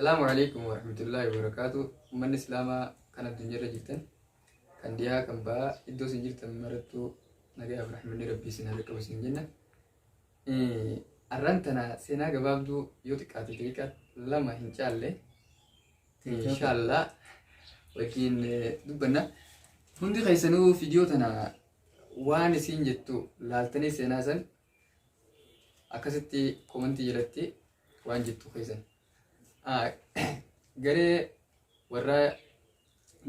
Salaamu alaikum warahmatullahi wabarakaatu. Uummanni Islaamaa kan addunyaarra jirtan, kan dhiyaa kan ba'aa, iddoo isin jirtan marattuu nagayaaf rahmanni Rabbii isin haa qabu isin jenna. Arraan tana seenaa gabaabduu yoo xiqqaate daqiiqaa 2 hin caalle inshaallah wajjin dubbanna. Hundi keessanuu viidiyoo tana waan isiin jettu laaltanii seenaa san akkasitti komantii jalatti waan jettu keessan. Garee warra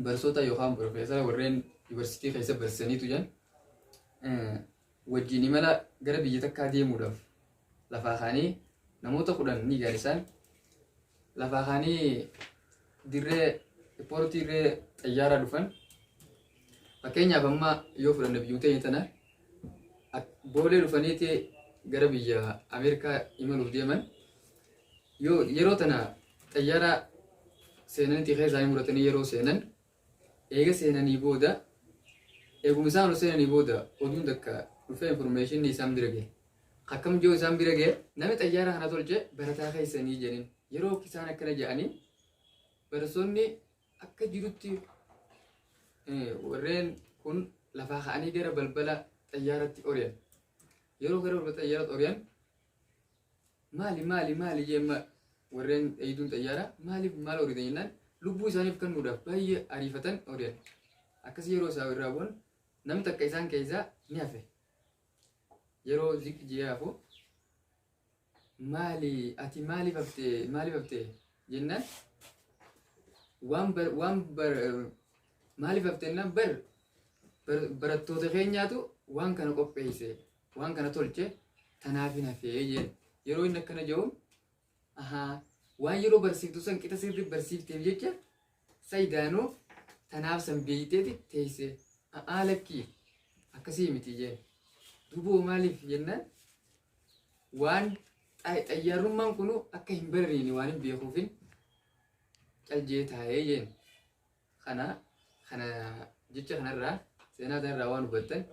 barsoota yookaan pirofeesara warreen yuunivarsiitii keessa barsiisaniitu jiran wajjin imala gara biyya takkaa deemuudhaaf lafaa kaanii namoota 10 ni gahan. Isaan lafaa kaanii dirree ispoortii dirree xayyaaraa dhufan. Fakkeenyaaf, amma yoo fudhanne biyyoota teenya tana Boolee dhufaniiti gara biyya Ameerikaa imaluuf deeman. Yoo yeroo tana xayyaara seenanitti keessa isaanii muratanii yeroo seenan, eega seenanii booda, eeguma isaan ol seenanii booda, oduun takka dhufee information isaan bira gahe. Akkam jiru isaan bira gahe? Namni xayyaara kana tolche barataa keessanii jedhin. Yeroo isaan akkana jedhanii, barattoonni akka jirutti warreen kun lafaa ka'anii gara balbala xayyaaratti ori'an. Yeroo gara balbala xayyaaratti ori'an, "Maali, maali, maali?" jeemma. Warreen eeyduun xayyaaraa, "Maaliif maal oriitan?" jennaan, lubbuu isaaniif kennuudhaaf baay'ee ariifatan ori'an. Akkasii yeroo isaa irraa bu'an, namni takka isaan keessaa ni hafe. Yeroo ziq jee hafu, "Maali, ati maaliif hafte, maaliif hafte?" jennaan, waan bar waan bar "Maaliif hafte?" jennaan, "Bar barattoota keenyaatu waan kana qopheesse, waan kana tolche, tanaaf hin hafee" jeen. Yeroo inni akkana jedhu, "Ahaa, waan yeroo barsiiftu san qixa sirrii barsiifteef jecha sayidaanuu tanaaf san beeyteeti teesse." "A'aa, lakkii, akkasii miti" jeen. "Duboo maaliif?" jennaan, "Waan xayyaarummaan kunu akka hin barariine waan hin beekuufin caljee taa'ee" jeen. Kana jecha kanarraa, seenaa kanarraa waan hubattan.